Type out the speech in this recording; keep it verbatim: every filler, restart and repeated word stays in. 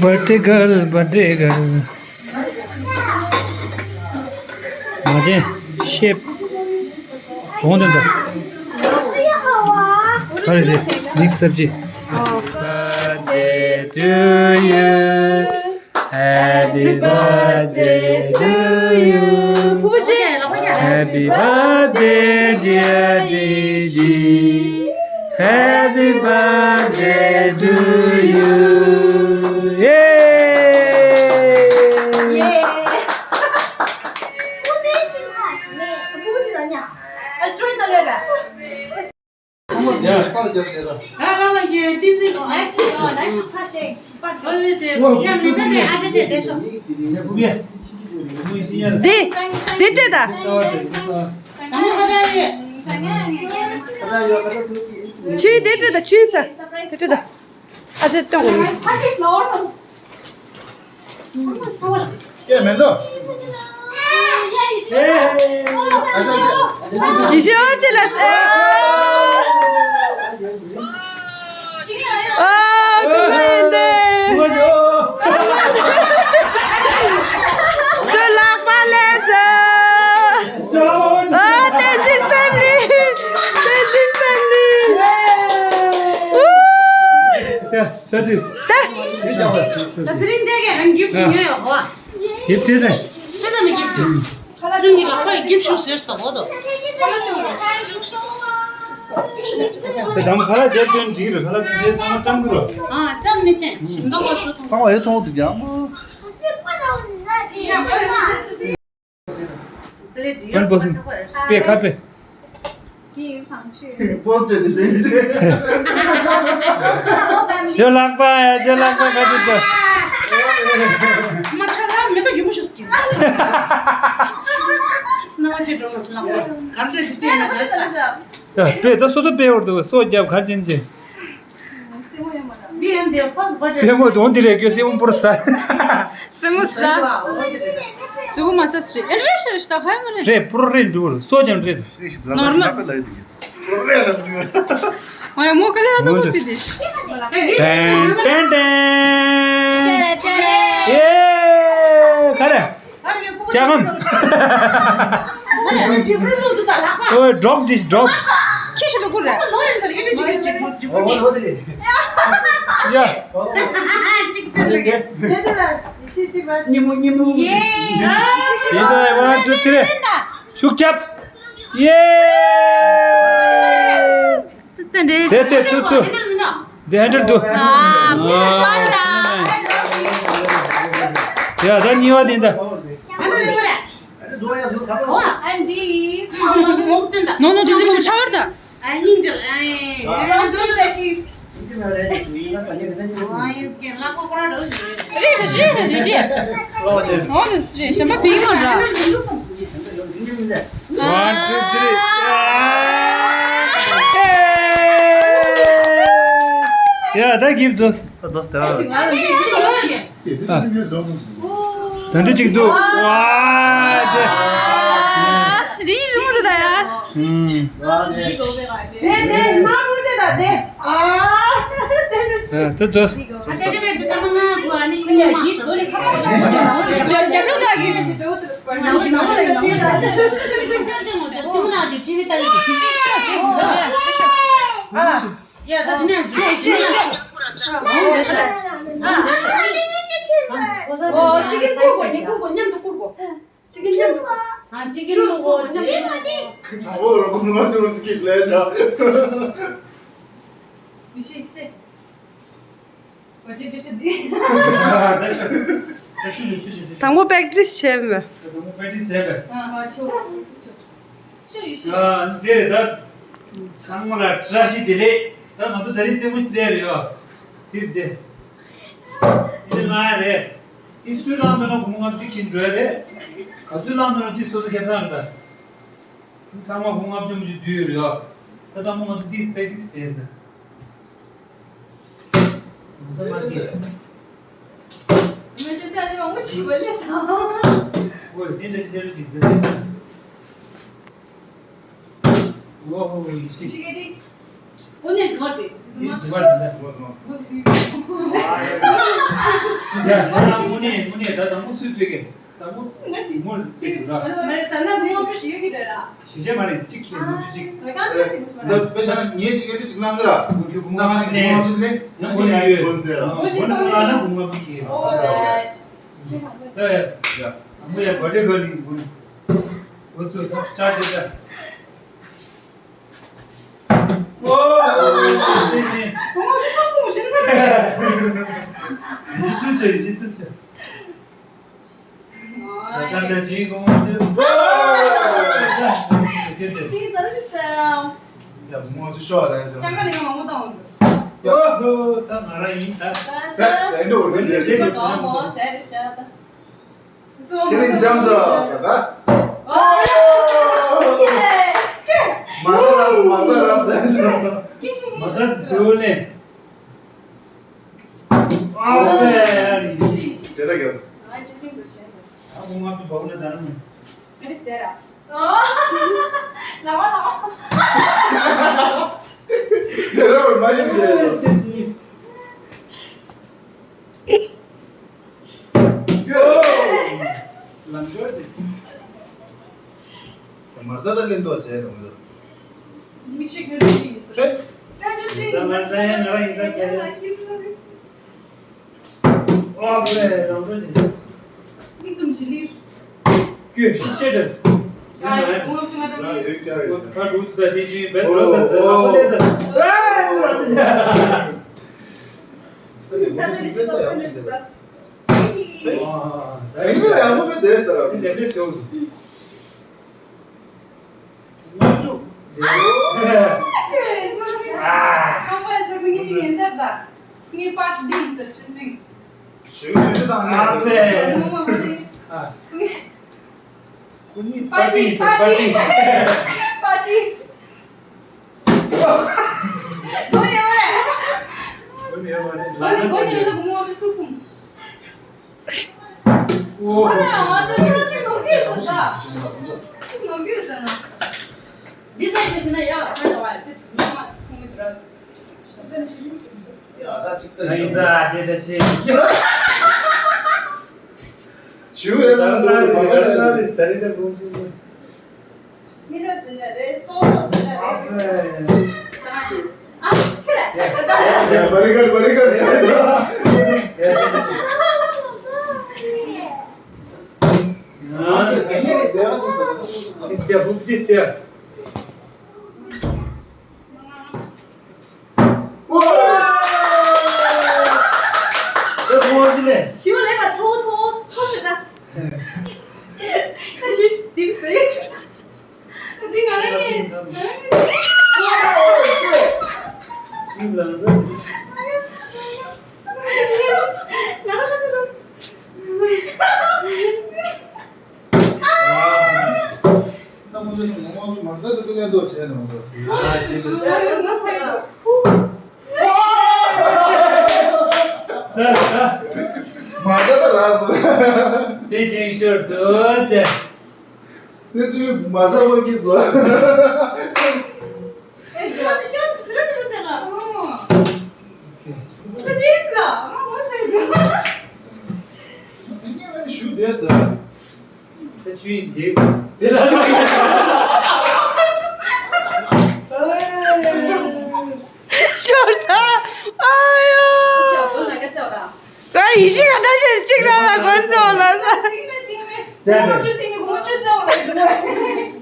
Birthday girl, birthday girl. མ་བྱན་ཤེབ་གདོང་དེ་འདྲ། ག་རེ་རེད། མིག་སབ་ཇི། Birthday to you. Happy birthday to you. Happy birthday, dear D J. Happy birthday to you. Yay! དེ་དེ་སྤྲད་ད། ཆུའི་དེ་སྤྲད་ད། ཆུའི་ས་དེ་སྤྲད་ད། ཨ་ཅེ་སྟོན་དགོས་ནི། ཡེ་མེད་དོ། ཡེ་ཤེས་ཨོ་ཅེ་ལ་ཨ། ཨ་ཀུན་ཕན་དེ། ཁྱོད་ལག་པ་ལས་སོ། ཨ་བསྟན་འཛིན་ཕེམ་ལི། བསྟན་འཛིན་ཕེམ་ལི། ད་ཅི། ད། ད་ཚེ་རིང་འདྲ་གི་རང་གི་ཉོས་ཡོད་གོ། གིབ་ཅི་རེད། ཅི་ཙམ་མི་གིབ་ཅི། ཚེ་རིང་གི་ལག་པ་ཡི་གིབ་ཤུགས་ཟོས་སྟོ་གོ་དོ། ད་དམ་ཁ་ལག་བརྒྱབ་སྟོན་འགྲིག་རེད། ཁ་ལག་དེ་ཚང་མ་སྐྲམ་གི་རོ། ཨ་སྐྲམ་ནི་བསྟན་ཞིམ་མདོག་པོ་ཞུ་ཐུང་། ཚང་མ་ཡོད་ཐུང་འདུག་ཀྱང་། པན་པོ་སིན། པེ་ཁ་པེ། པོ་སི་ཊར་དེ་བཞེངས་ཀྱི་ཅིག་ཇོ་ལག་པ་ཡ། ཇོ་ལག་པ་ག་དུས་དུ། མ་ཆ་ལ་མེ་ཏོག་རྒྱུ་མོ་ཤུགས་ཀྱི། ན་བ་ཅི་འགྲོ་མ་སོང་ལག་པ་གར་འདྲ་ཞིག་སྤྲད་ན་འདྲ་ས། ཡ་པེ་ད་སོ་སོ་པེ་འོར་དུ་སོ་རྒྱབ་གར་ཅན་ཅན། སེ་མོ་དོན་འདི་རེད་ཀྱི་སེ་མོ་པུར་ས། སེ་མོ་ས། ཙི་གུ་མ་ས་སི་རེད། ཨེ་རེད་ཤ་རེད་ཤ་ད་ཧ་མ་རེད། རེད་པུར་རེད་འགྲུར་སོ་ཀྱང་རེད། ནོར་ན། ཨ་ཡ་མོ་ག་ལེ་ཧ་ཏོ་ཏི་ཏི་ཤི། ཏན་ཏན་ཏན། ཨེ་ག་རེ། ཅག་གམ། ཨོ་ཌོག་ཌིཤ་ཌོག་ཁྱི་ཤི་དུ་ཀུ་རེ། ཡ། ཉི་མོ་ཉི་མོ། ཡེ། ཡིན་ད། ཝན་ཊུ་ཐི་རི། ཤུགས་རྒྱབ། ཡེ། དེ་དེ་ཚུ་ཚུ། དེ་ཧན་ཌལ་དུ། ཨ། ཡ་ད་གཉིས་པ་དེ་ད། ནོ་ནོ་དེ་ཚུ་ཆ་བར་ད། རེད་རེད་རེད་རེད། ཨོ་དེ་རེད་ཞན་པ་བིང་མ་ར། One, two, three. ཡ་ད་གིབ་ཛོ། ད་འདི་གཅིག་འདུག་ཝ་དེ། རིང་རིང་མོ་འདུག་ད་ཡ། ཨུམ། དེ་དེ་ནང་དུ་དེ་ད་དེ། ཨ་དེ་ད་ཛོ། ཨ། ཡ་ད་དེ་ནས་འཛུལ་ཞིག་ཡ་ཞིག་ཨ། ཨོ་ཅི་གིན་བསྐུར་དགོས། ཉིན་བསྐུར་དགོས། མཉམ་དུ་བསྐུར་དགོས། ཨ་ཅི་གིན་བསྐུར་དགོས། ཨ་ཅི་གིན་བསྐུར་དགོས། ཨོ་རོ་ཀུན་ང་ཚོ་རོ་ཅི་གིས་ལས་བྱ། མི་ཤེས་ཅེ། ཨོ་ཅི་མི་ཤེས་འདི། དང་པོ་པེག་ཊི་སི་བྱས་པས། དང་པོ་པེག་ཊི་སི་བྱས་པས། ཨ་ཆོ། ཤོ་ཡི་ཤོ། ཨ་འདི་རེད་ད། ཚང་མ་ལ་བཀྲ་ཤིས་བདེ་ལེགས། ད་ང་ཚོ་ད་རིང་རྩེད་མོ་ཞིག་རྩེ་ཡ་རེད་ཡ། འདིར་བསྡད། འདི་ལ་ང་ཡ་རེད། འདི་སུས་བླངས་འདུག་ན་སྒོར་མོ་ལྔ་བཅུ་ཁྱེར་འགྲོ་ཡ་རེད། ག་ཚོད་བླངས་འདུག་ན་འདི་སོ་སོ་ཁེ་བཟང་རེད་ད། ཚང་མ་སྒོར་མོ་ལྔ་བཅུ་མ་གཏོགས་བསྡུས་ཡོད་རེད་ཡ། ད་ལྟ་མོ་ང་ཚོ་འདི་པེག་ཊི་སི་བྱས་རེད་ད། འདི་འདི་པར་འདི་འདྲ། ཡ། ང་རང་དངོས་གནས་དངོས་གནས་ད་དང་པོ་སུས་བཙལ་གི། དང་པོ་ང་ཞིག་མོར་བཙལ་གི་ར། མ་རེད་ཟ་ན་ངོ་སྤྲོད་ཞིག་ཡོད་ཀྱི་རེད་ར། གཞིས་བྱེས་མ་རེད། གཅིག་ཁྱེར་ངོ་སྤྲོད་གཅིག་ད་གང་ཟེར་གཅིག་མ་རེད། ད་དཔེ་བཞག་ན་ངས་གཅིག་ཨེ་འདྲ་ཞིག་གནང་གི་ར། ངོ་སྤྲོད་ངོ་སྤྲོད་ལེན། ཡང་ངོ་སྤྲོད་ཡོད། ངོ་སྤྲོད་ལེན། ངོ་སྤྲོད་ལེན་ན་ངོ་སྤྲོད་ཀྱི། ཨོ་ཡ། ད་ཡ། དང་པོ་ཡ་བར་ཌེ་གར་ལིང་ངོ་། ཁོ་ཚོ་ད་སི་ཊར་ཊི་ད། ཨོ། ཡིད་ཆེས་ཆེ། ཡིད་ཆེས་ཆེ། ས་ས་ད་ཅིག་གོང་ཅི། ཨོ། ཅིག་ས་རུ་ཞིག་ཙམ། ཡ་མོ་ཅི་ཤོག་རེད་ཅང་། ཅང་ག་ལི་ཡང་མོ་དང་། ཨོ་ཧོ། ད་ང་རང་ཡིན་ད། ད་ཟེར་འགྲོ་རེད་རེད་རེད། མོ་ཟེར་ཤ་ད། ཚེ་རིང་འཇམ་ཚ་ཟེར་ད། ཨོ། མ་ཚ་ར་སུ་མ་ཚ་ར་སུ་ད་ཞོ། མ་ཚ་ཚེ་འོ་ལེ། ཨ་ཙེ་ཡ་རི་ཤི། ཇེ་ད་གྱོ། ཨ་ཅི་སིང་དུ་ཆེན་དུ། ཨ་ཁུ་ང་ཚོ་བའུ་ལ་ད་ར་མོ། ཨེ་སྟེ་ར། ཨོ། ལ་བ་ལ་བ། ཇེ་ར་བར་མ་ཡིན་ཇེ། ལམ་ཞོར་ཞིག་མར་ཟ་ད་ལེན་ཏོ་བྱས་དང་འདུག་མིག་ཤེས་གྱོན་ཞིག་ཡིན་ཟེར། ཧེ། ད་ཅོ་ཅི། ད་ང་ད་ཡང་ང་རང་ཡིན་ས་ཀྱ་རེད། ཨོ་བེ་ལམ་ཞོར་ཞིག་མིག་ཙམ་ཞིག་ལིར། ཀྱོ་ཤི་ཆེ་དྲས། ཨ་ཡ་ཁོང་ཆུང་ང་ད་མི། ཁ་ལུས་ད་དེ་ཅི་བེད་ཐོག་ས་ཟེར་ཨ་ཁོ་ལེ་ཟེར། ཨ་ཅི་ར་ཅི་ཅི། ད་ལྟ་ནི་ཤི་ད་ཡང་ཤི་ཟེར། ཨ་ད་ཡིན་ཡང་ཡག་པོ་མེད་དེ་ཟེར་ར། འདི་འདྲ་ཞོག་ང་ཚོ། ཨ། ཁང་པ་ཟེར་ཁོ་ངེད་ཅིག་ཡིན་ཟེར་ད། ངའི་པར་འདི་ཡིན་ཟེར་ཆུ་ཚིག་ཞུ་ཞུ་ཞུ་དང་ཨ་ནས་ཟེར། ཟེར་ནོ་མ་ཁོ་ཚོས། ཨ། ཁོ་ངའི་པར་ཅི་ཡིན་ཟེར། པར་ཅི། པར་ཅི། གོ་ནས་ཡོད་རེད། གོ་ནས་ཡོད་རེད། ལ་ནི་གོ་ནས་ཡོད་རེད། གོ་ནས་ཡོད་རེད། གོ་ནས་ཡོད་རེད། འདི་ཟེར་གྱི་ཞིག་ན་ཡག་ཚ་ར་བ་ཏིས་ཉི་མ་ཐུང་གི་དུ་ར་སི། ཡ་ད་ཅིག་ད་ཡིན་ད་དེ་འདྲ་ཞིག་ཞུ་ཡ་ན་འགྲོ་རེ་མ་ག་ས་རེ་ད་རེ་ད་དགོངས་ཞུ། མི་རོ་ཟིན་ན་རེད། སོ་སོ་ཟིན་ན་རེད། ཨ་ཁེ་ར། ཡ་བ་རི་གར་བ་རི་གར། ཨ་ཁེ་ར། ཨ་ཁེ་ར། ཨ་ཁེ་ར། ཞུ་ལེ་མ་ཐོ་ཐོ་ཐོ་ཞུ་ད། ཁ་ཤུ་དིབ་སེ། འདི་ང་རང་ངས། ང་རང་ལ་འདི། ད་ཁོ་ཚོས་ངོ་མ་མར་ཟ་དེ་ཚོ་ལེན་ཐུབ་བྱས་ནས་ང་ཚོ། མར་ཟ་ད་རག་སོང་། དེ་ཅིག་ཤོར་སོང་ཅེ། དེ་ཅིག་མར་ཟ་ལོ་གིས་སོང་། ཨེ་ཅོ་ཅོ་ཟེར་ཞིག་ཟེར་ལ། ཨོ། ཁྱོད་ཅི་ཟ། ཨ་མ་ཟེར་གི། ཨ་ནི་ང་ཞུ་བསྡད་ཟེར། ད་ཆུ་ཡིན་འདི། དེ་ལ་ཟ་གི། ཤོར་ཚ། ཨ་ཡོ། ཞོག་པོ་ན་ག་ཚོད་ར། ད་ཡིན་ཤི་ག་ད་ཤི་གཅིག་ར་ལ་གོན་ཚོད་ལ་ཟ། ཚིག་མེད་ཚིག་མེད། ཅན་ངོ་ཆུ་ཚིག་མེད་ངོ་ཆུ་ཚོད་ལ་ཡིན།